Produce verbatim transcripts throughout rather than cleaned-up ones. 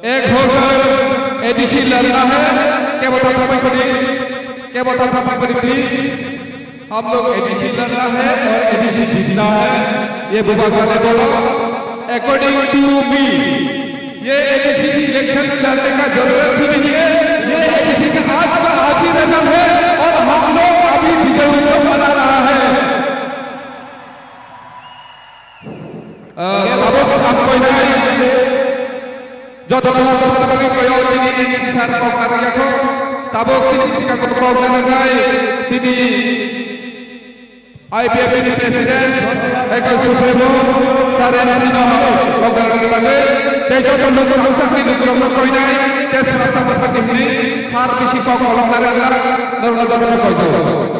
एक होकर एडीसी लड़ना है, क्या बता था भाई, क्या बता था भाई, प्लीज। हम लोग एडीसी लड़ना है और एडीसी जीतना है, ये बुबाका ने बोला। According to me, ये एडीसी इलेक्शन लड़ने का जरूरत ही नहीं है। ये एडीसी का आज का आज ही रिजल्ट है और हम लोग अभी विजय उत्सव मना रहा है। Tabuk ang koinai, joto no tabuk tabuk koyo tini sir kok nang yakho, tabuk sini sika kok kok nang nai, sini I P F T ni president, Michael Supremo, sir en sino kok nang nai, te joto no tabuk sini kok nang koinai, te sir sa sa sa kini, sir bisi kok kok nang nai, nang nang joto no koinai.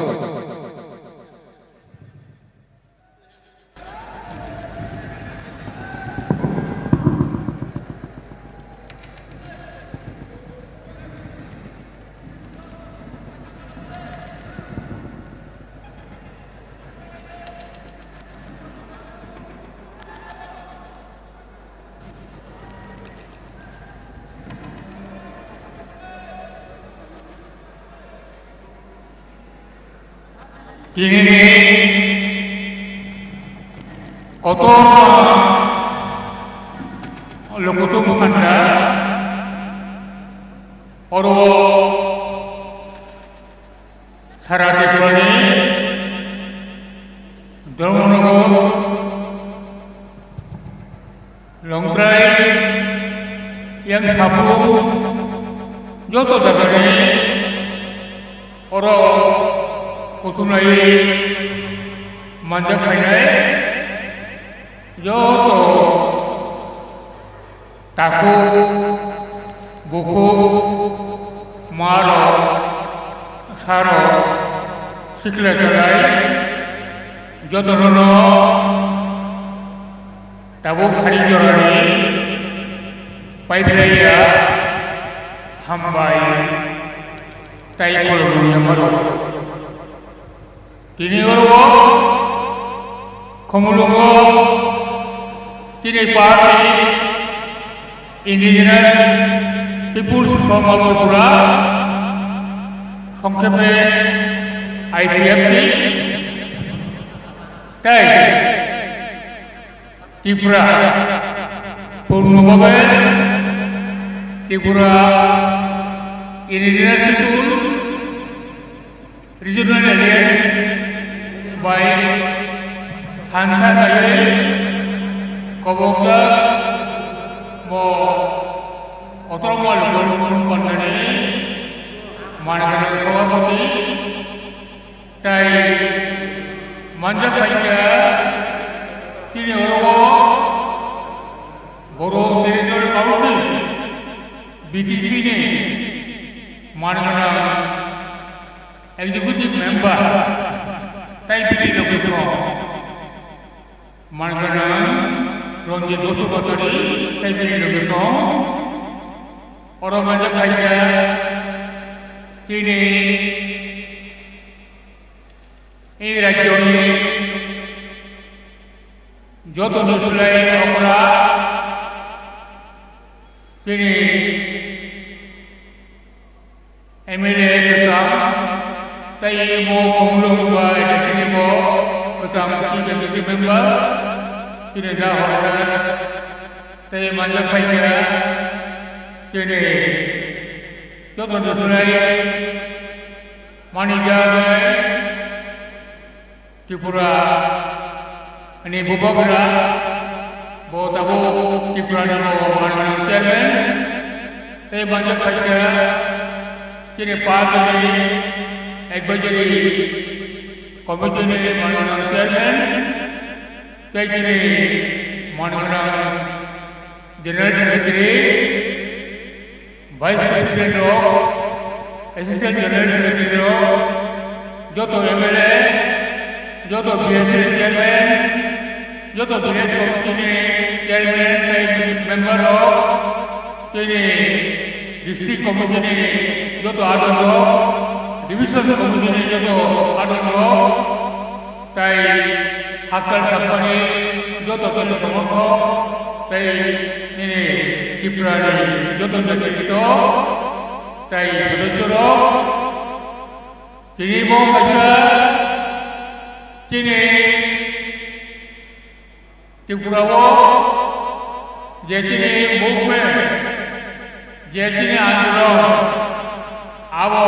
Tini ni kotor lokutu mukanda oro sara Tripura ni Dharmanagar Longtrai, yang sabu, joto jagani oro kuthumlai manjak khainai, joto taku, buku, maro, saro, sikla jalai, joto no Tabuk sari jorani paiphilaiya hambai tai khulumya pharo. Tini oro Khumulwngo chini party Indigenous People's Front of Tripura, songkhepe I P F T, tei Tripura, purno babe Tripura Indigenous People Regional Alliance bai thansa kaiwi kobokjak bo Kotorma Lukul Pandani manwi sabhapati. Tai manjak khaikha chini oro Boro Territorial Council, B T C ni manwi executive member tai bini location. Manganang Ranjit Basumatary, tai bini location. Oro manjak khaikha chini ei rajyoni joto ni slai okra chini M L A kwcham tei imo Khumulwng ba A D C ni bo kwcham tei deputy member chini da hordar tei manjak khaikha chini joto ni slai manijak Tripura ni bubagra, bo tabuk Tripura ni bo manwi chairman, tei manjak khaikha chini party ni advisory committee ni manwi chairman, tei chini manwi general secretary, Vice President rok, Assistant General Secretary rok, joto M L A, joto B S C chairman, joto village committee ni chairman tei member rok, chini district committee ni joto adong rok, division committee ni joto adong rok, Tai hakchal sampani joto toni somosto tai nini Tripura ni joto joto kito tai sodosyo rok, tini bo kaisa chini Tripura o je chini movement, je chini andolon, abo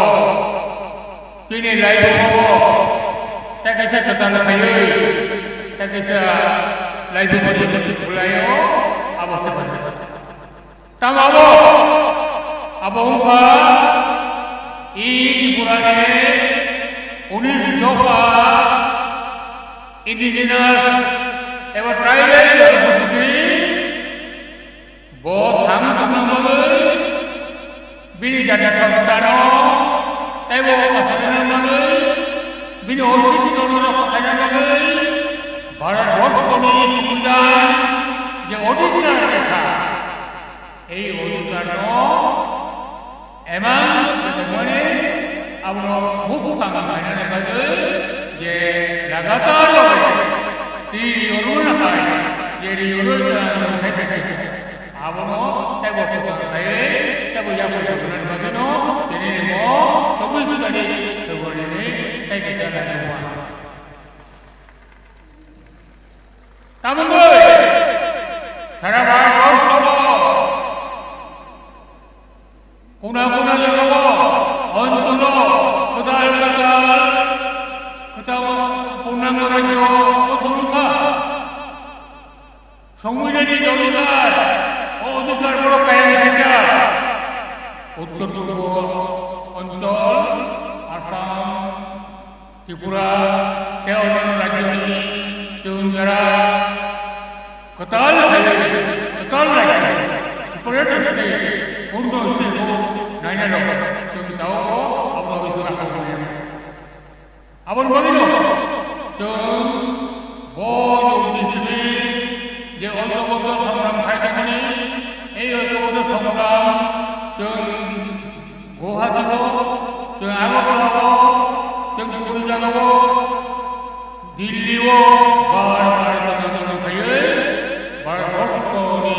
chini laibuma bo tei kaisa kwtal khaiwi, tei kaisa laibuma ni bwlaio abo chwng. Tamo abo, abo wngkha e Tripura ni unis dopha indigenous eba tribal janogosti. Bo thang tongna bagwi, bini jati sottano tei bo asarna bagwi, bini ostitwno rokha khaina bagwi Bharat borshoni songbidhan je odhikar lekha, ei odhikarno emang mane abono mukti tangna khainani bagwi je lagatar twi yoruna hai je ri yoruna khai khai abono tebo kokar khai tebo yabo yoruna bagwino tini mo tobui sudani tobui ni kai kai jala ni mo. Tamungoi sara Bharat borso kuna kuna jagao, oncholo, kwtal kwtal, kwtal purnango rajyo kothom wngkha. Songbidhanni je odhikar, o odhikar borok kayam khaikha. Uttor purbo onchol, Assam, Tripura tei onno rajyoni chwng jara kwtal hai, kwtal rajyo, separate state, purno state o naina rok chwng tao abono bising rok. Aboni bagwino chwng bo chwng bising je oito bodo songram khai tongmani, ei oito bodo songram chwng Guwahati o, chwng Agartala o, chwng Puri jaga o, Delhi o bar bar jaga jaga khaiwi Bharat borso ni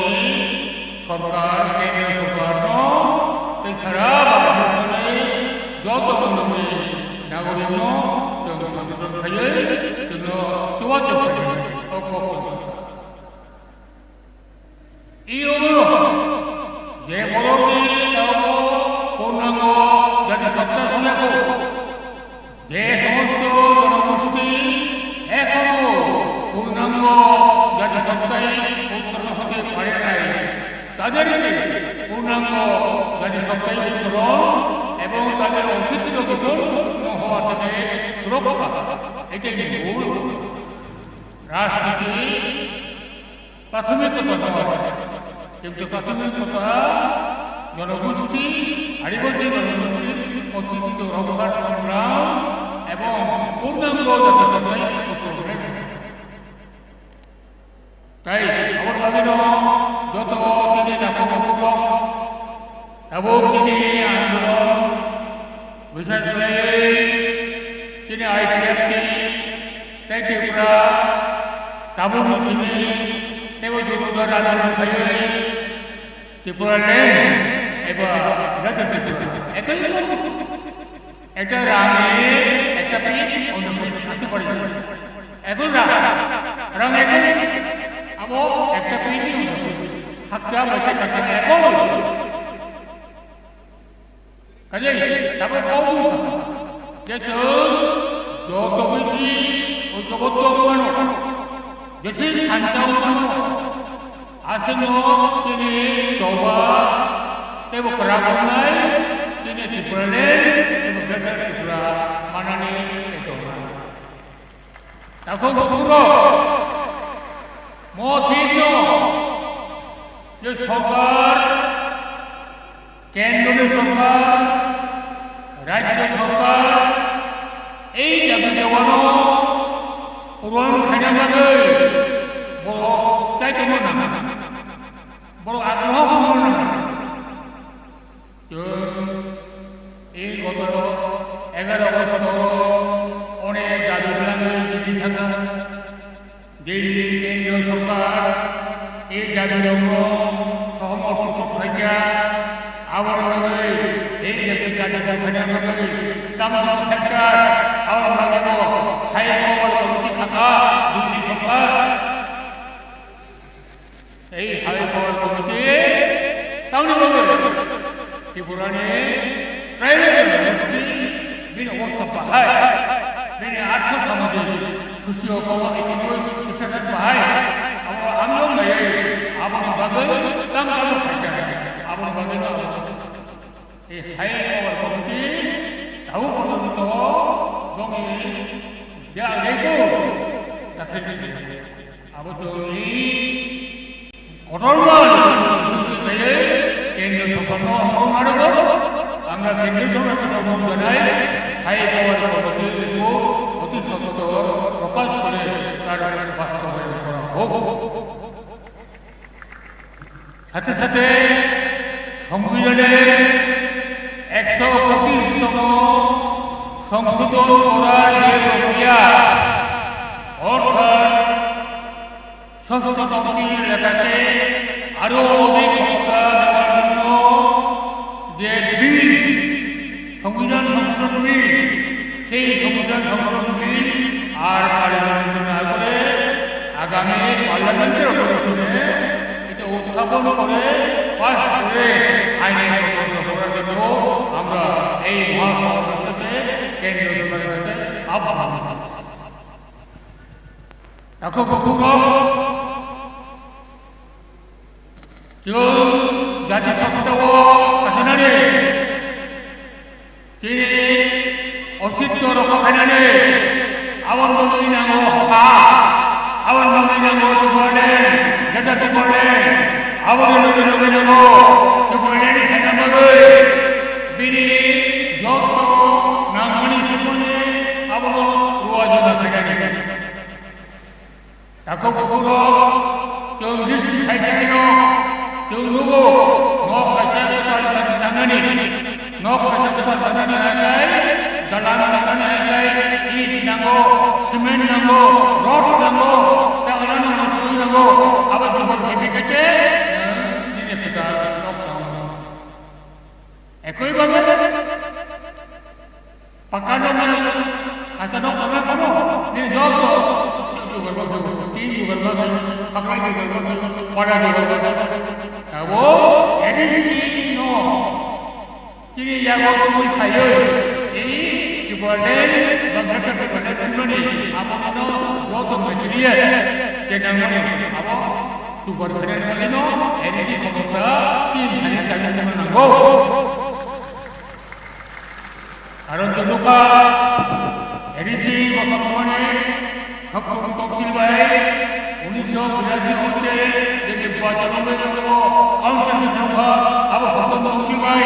sorkar, kendriya sorkar no tei sara Bharat borso ni joto borok ni nagorik no chwng sanjorok khaiwi chwng no chuba chuba khaiwi o kok. Iyungno je borokni tabuk purnango jati sotta songyaku, je somosto jonogosti ekhono purnango jati sottai uttoron hote pare nai, taderke purnango jati sottai uttoron ebong tader ositto jibon no howa theke surokka, etai mul rajniti. Prathomikota no, kintu prathomikota jonogosti, adibasi jonogosti, ostitto rokkhar songram ebong purnango jati sotai uttor. Tai aboni bagwino joto tini takhuk bukhuk rok tabuk tini andolon, biseskhwlaiwi tini I P F T tei Tripura tabukni simi teibo jududar andolon khaiwi Tripura land eba Greater Tripura ekoi ekta rangni ekta pini ono pini asuk kori ekoi rang rang ekoi abo ekta pini ono hakta mete kata ekoi. Kaje, tabuk kok wngkha je chwng joto bisi o jogoto wngmano, jese thansa wngmano, aswkno chini choba teibo kwrak wngnai, chini Tipraland teibo Greater Tripura manani tei tongnai. Takhuk bukhuk rok, mo thikno je sorkar, kendroni sorkar, rajyo sorkar, ei dabi dawano puron khaina bagwi borok chai tongma nang, borok agroho khaima nang. Chwng ei goto egaro bosor onek dabi twlangwi tini sakha. Delhi kendriyo sorkar ei dabi rokno sohomortho Aboni bagwi, ei je je jati jati khaina bagwi, tamo tamo factor, aboni bagwi bo hai power committee khaka, duti sokha. Ei hai power committee, tamoni bagwi, Tripurani tribal community, bini obostha bahai, bini artho samajik, socio economic status bahai, abo hamjak naiwi, aboni bagwi tamo tamo khaikha, aboni bagwi no abo. Ei hai power committee, tau kono to, bongni, ya, ya ko, dakhil khaikha. Abo to ni kotorma sujui khaye kendriyo sorkarno hambai mano. Amra kendriyo sorkarno hambai janai, hai power committee report oti sottor prokash kore tar bastobayon kora hok. Sathe sathe songbidhaner eksho pochish tomo songshodhon korar je prokriya, orthat ষষ্ঠ তফসিল লেখাতে আরো অধিক শিক্ষা দেওয়ার জন্য যে বিল, সংবিধান সংশোধন বিল, সেই সংবিধান সংশোধন বিল আর পার্লামেন্টে না করে আগামী পার্লামেন্টের অধিবেশনে এটা উত্থাপন করে পাস করে আইনে পরিণত করার জন্য আমরা এই মহাসভার কাছে কেন্দ্রীয় সরকারের কাছে আহ্বান জানাচ্ছি। Takhuk bukhuk rok, chwng jati songchao khasinani, chini ostitto rokha khainani, aboni bagwi nango ha, aboni bagwi nango Tipraland, Greater Tipraland, aboni loge loge nango Tipraland khaina bagwi bini joto nangmani sisoni abono ruwa joda khainani. Takhuk bukhuk rok, chwng history saimanino, chwng nugo, nok kaisa kwtal tangnani, nok kaisa kwtal tangnani hai khe, dalan tangnani hai khe, it nango, cement nango, rod nango, tei ano ano soi nango, abo jubor khe khe, nini kwtal nok nango. Ekoi bhabe, pakka nok nang, kaisa nok tangna tamo, nini joto, jugar bagwi, tin jugar bagwi, pakka jugar bagwi, pada jugar bagwi. Tabo, A D C no, chini yago tongwi phaiwi, tei Tipraland, Bangladesh Tipraland tongmani, abono joto material, kenangmani, abo, Chubar khainani bagwino A D C khoroksa tin khainani chajak tongna nango. Karon chwng nukha A D C bosongmani haktung tongsil bai unisho birasi hoite je nirbachon wngwi tongo, council se nukha abo haktung tongsil bai.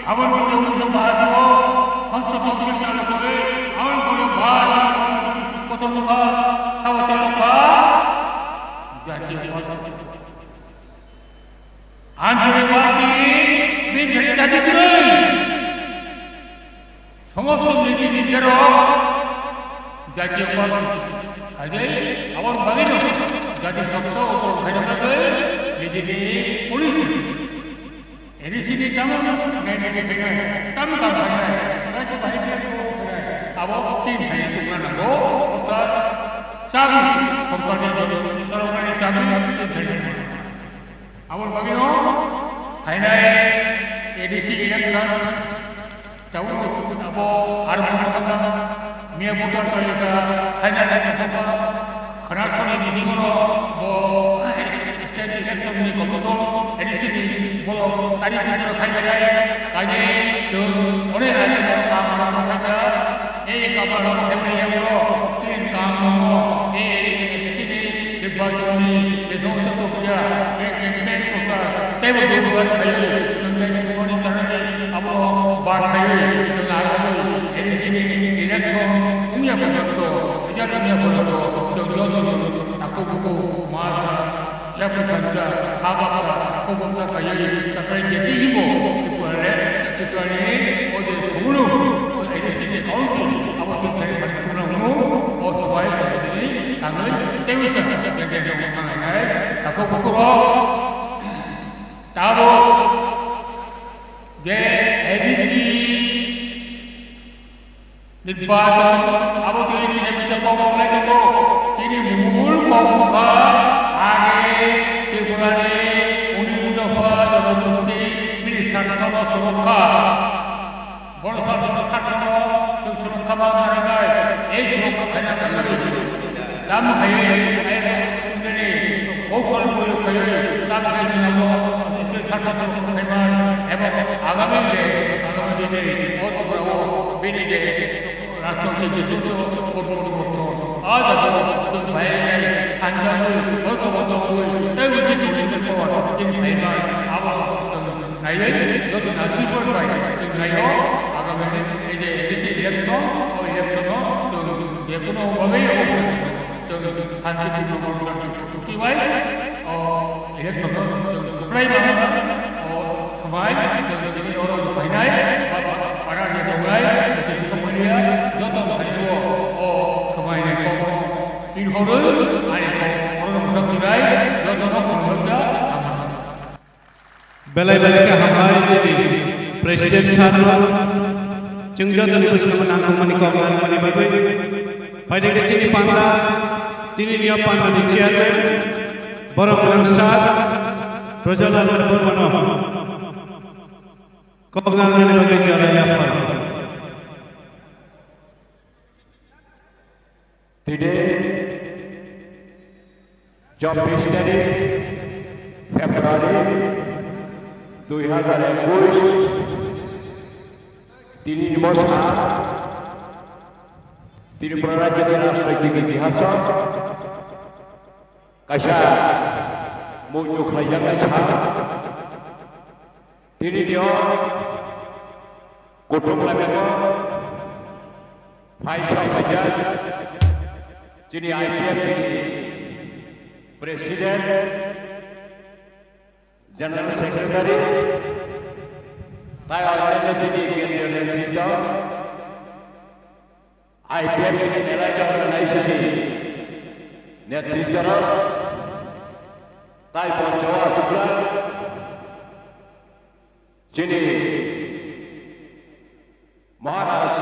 Aboni pore unisho bahai o hosto tongsil chalu kore, aboni pore bai kotor nukha sabo chalu kha. Jatiyo party. Anchalik party, bini thani jati kwrwi. Somosto niti nijero jatiyo party. Kaje, aboni bagwino jati sokto utol khaina bagwi nijini policy. A D C ni tamo nai nai khaina, tam kam khaina, raijyo bahai khe khaina, abo tin thani tongna nango, orthat Chabi, sorkarni joto, sorkarni chabi, aboni bagwino phainai A D C election, tabuk abo aro bumo thangkha, miya voter talika, phainai election, khana soni bisingo bo state election ni commission, A D C ni bolo tarikh ni soro phainai, kainwi chwng onek raijyo kam khaikha. Ei kabar rok hemai yago, tin kam rok, ei sini, bebajoni, besong sa tokya, ei campaign kota, tebo jobu bai khayo, tong tebo ni tarani, abo bar khayo, tong aro, ei sini, election, umya bodoto, ija umya bodoto, tong joto joto, aku buku, masa, Yaku chancha, habakra, koboksa kaiwi, takai jeti himo, Tiprale, Tiprani, o je thumulu, o A D C ni council, abo twi thani thani thumna hwnwi, o swbai thani thani thangwi, teiwi sa sa sa sa sa sa sa sa sa, ako kokoro, tabo, Nirbaton, abo twi kisa kisa kok wngnai tongo. Chini mul kok wngkha age Tripurani unnish dopha jonogosti bini sakno surokha. Bono sakno sakno chwng surokha ma naragai, ei surokha khaina nangwi. Tamo hai, ai, kok sal proyog khayo, tamo hai jina mo, sakno surokha khaima, ebo agami je, agami je, o to bini je, Rashtrapati Jeswanta Purbo Purbo Aja Doro Tung Bhai Hanjani Hoto Hoto Hui Taibu Jisu Jisu Power Jin Bhai Mai Abo Tung Naiwe Joto Nasi Pur Bai Tung Naiho Agami Ede Isi Election O Election O Tung Yekuno Babe Tung Santi Purbo Purbo Tuki Bai O Election O Tung Kuplai Bang O Samai Tung Oro Bainai Baba Para Tongnai Tung Somalia Joto Saibo O Samai Neko Inhoro Aiko Oro Mujak Sibai Joto Mujak Belai belai khe hambai chini President sir no. Chwng joto ni bwskango nangkukmani kok nangmani bagwi. Phaidi khe chini panda, tini niya panda ni chairman, borok rang sir, Prajalal Debbarma no. Kok nangmani bagwi jora yapar. Tini chobbish tarik February dui hazar ekush, tini ni bosor Tripura rajyoni rajnoitik itihasot kaisa muitu khlaijaknai sak. Tini ni o kutung laimano phai sabaijak chini I P F T ni President, General Secretary, tai onyaino chini kendriyo netritto, I P F T ni Elaka Organization ni netritto rok, tai moncho o achukjak chini Maharaj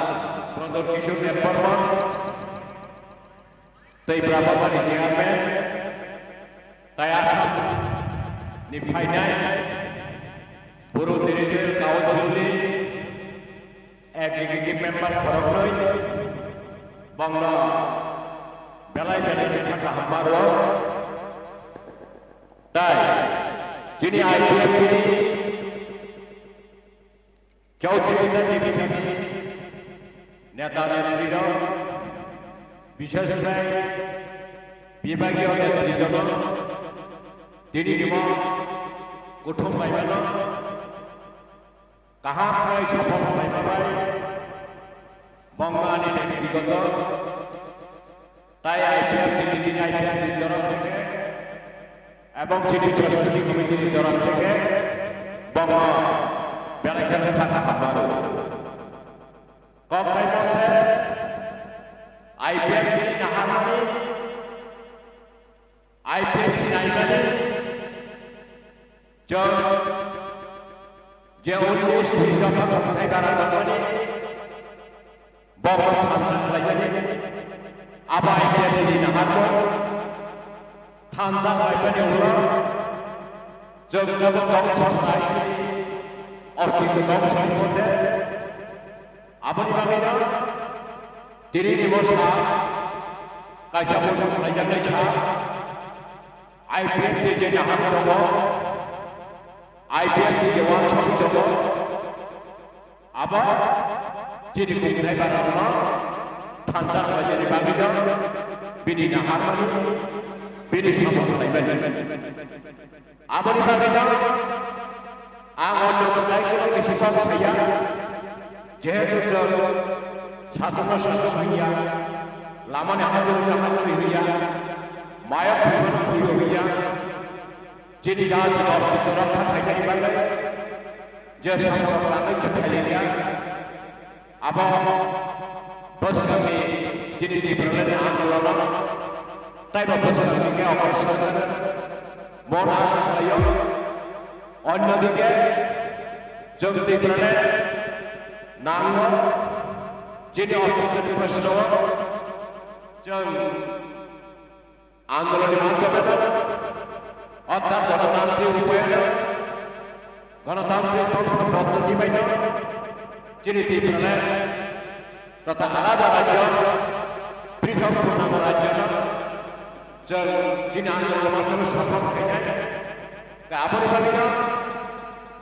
Pradot Kishore Debbarma, tei Brahmabari Chairman, tai Assam ni phainai Bru Territorial Council ni Executive Member khoroknwi, bongno belai belai khe kha kaham ma rwo. Tai chini I P F T ni Chaudhary Neta T V ni neta netrirok, bishesh khlai bibagiyo netrirokno tini ni bo kuthum laimano kaham khlai sophol khlaima bai bongno ani bektigoto tai I P F T ni tini I P F T ni torok theke ebong chini Trustee Committee ni torok theke bongno belai kheno kha kaham ma rwo. Kok khaimo se I P F T ni naharmani, I P F T ni naimani, chwng je unnish December kok khai bara tongmani, Borok thansa khlaimani, abo I P F T ni naharmung, thansa khlaimani ulo, chwng joto dongso khlai, ostitw dongso wngkhe, aboni bagwino tini ni bwsa kaisa bwsa khlaijaknai sa, I P F T je nahar tongo, I P F T je uansuk tongo, abo chini kungthai bararokno thansa khlainani bagwino bini naharmani, bini samung khlaimani. Aboni bagwino ang o joto daikhe kisi kok saya, jehetu chwng satung no satung hiya, lama ni hatung no hatung hiya, mayok phaiba no phaiyo hiya, chini jati ni ostitw rokha khainani bagwi je samung rok nangwi tongthai liya, abo bwskangni chini Tipraland ni andolon taibo bwskangni khe okor sokha. Bono asa khlaio. Onyodike, chwng Tipraland nango, Chini ostito Tripura soro chwng andolonni madhyameno orthat gonotantrik upayono gonotantrik tongthok poddoti baino chini Tipraland totha alada rajyo, prithok purnama rajyono chwng chini andolonni madhyameno saphang khainai. Aboni bagwino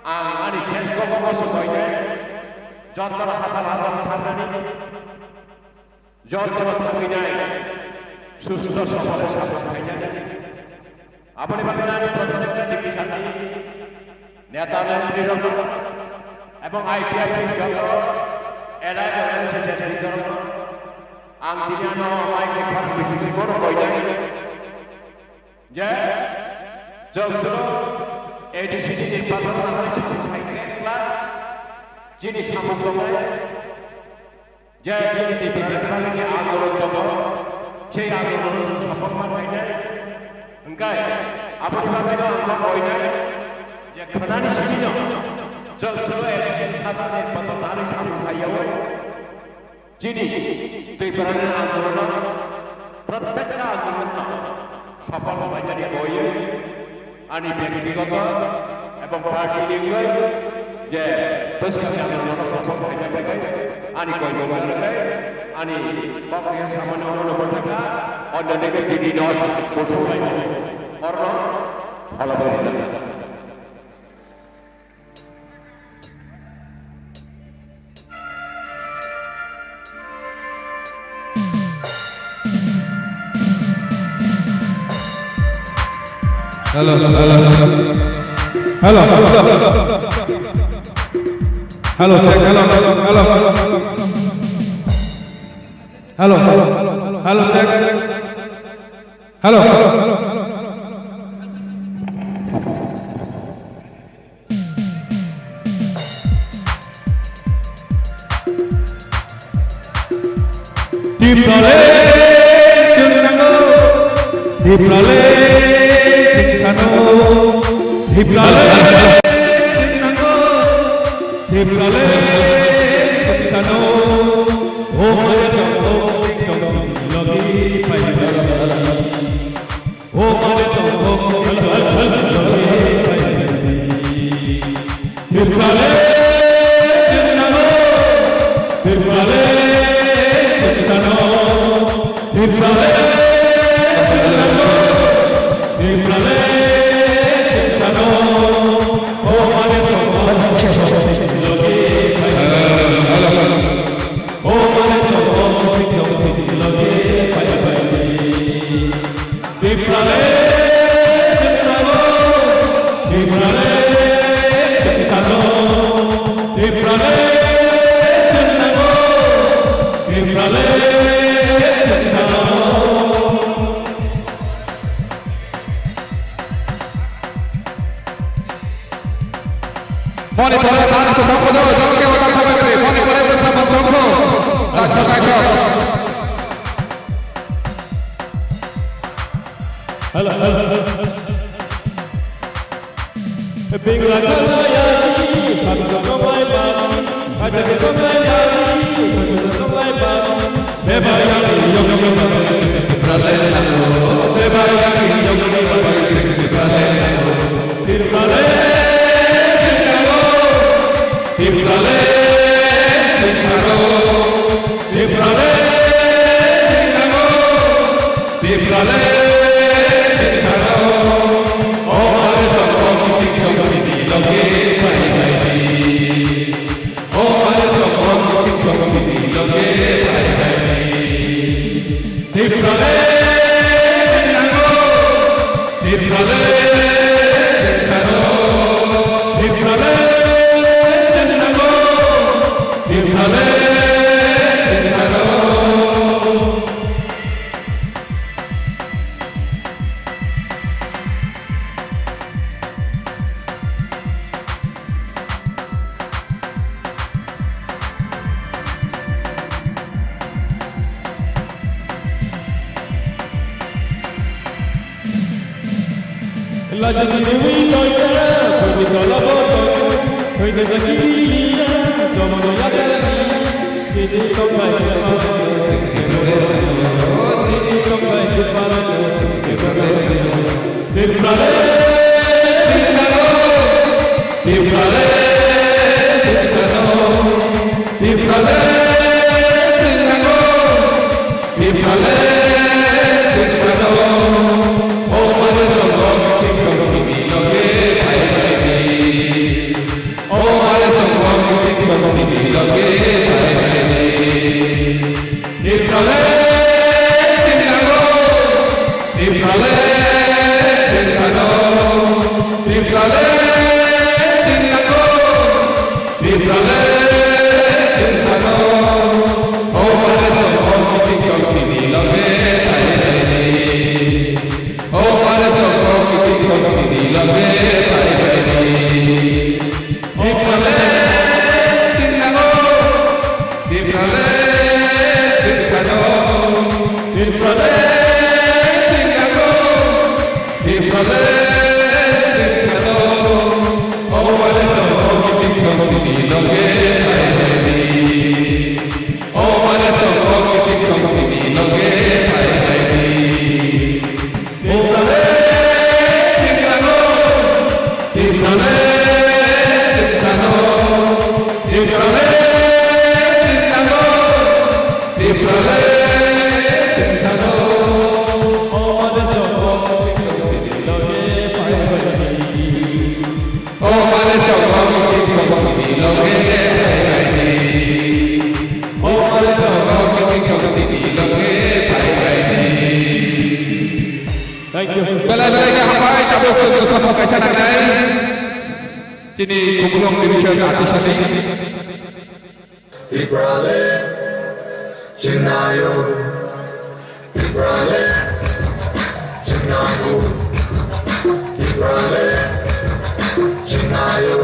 ang ani ses kokno swbainai, jotono hathal hathal thangnani, jotono thangwinai, susto sobole saphang khainani. Aboni bagwino ani prottekta digi sati, neta netrirokno ebong I P F ni joto elai elai sesesni jorokno ang tini ano mai khe khorang bisingni bono koinai je chwng chwng A D C ni nirbachon nangani chwng phaikhe kla chini samung tongnai. Je chini Tiprani bagwi je andolon tongo, sei andolon chwng saphang ma khainai. Hwnkhe aboni bagwino ang ma koinai je khwnani simi no chwng chwng A D C ni sata nirbachon nangani samung khaiyaui chini Tiprani andolono, prottekta andolono sopol khlainani koiwi ani byaktigoto ebong party ni wngwi je bwskangni andolono sopol khlaina bagwi ani koibo bagwi ani kokni samani orono bwthaka onno nigwi didi dos buthum lainani orno pholobwi rijak. Hello, hello, hello. Hello, hello. Hello, check. Hello, hello, hello. Hello, hello, hello, check. Hello. Tiprale chwng chango, Tiprale chwng sano, Tiprale chwng chango, Tiprale chwng sano. O mare song song sing song sing logi pai pai. Tiprale chwng chango, Tiprale chwng sano, Tiprale chwng chango, Tiprale chwng sano. Moni pore dance ko thangko do, jang ke wata thangko, moni pore bwsa bwsa thangko. Dance ko thangko. Hello, hello, hello. Bing la ka la ya, sa sa ka mai ba, ha ja ka mai ya, sa sa ka mai ba. Tiprale chwng nango, Tiprale chwng sano, Tiprale chwng nango, Tiprale chwng sano. Thank you. Belai belai khe hambai, tabuk sujud samung kaisa nangnai. Chini Kukulung division artist sani. Tiprale, Chingnayo. Tiprale, Chingnayo. Tiprale, Chingnayo.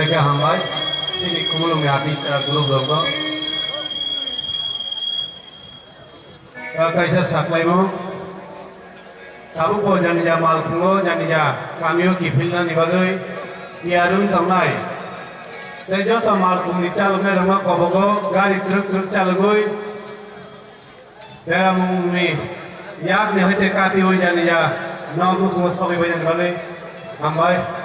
Khe hambai, chini Khumulwngni artist, ah, group rokno. Ah, kaisa saklaimo. Tabukbo janija malkhungo, janija kamio kiphilnani bagwi tiyar wng tongnai. Tei joto malkhungni chaloknairokno kobogo gari twrwk twrwk chalogwi Beramungni yakni hoite kati oi jani ya, nok nukhungo sogwi bainani bagwi hambai.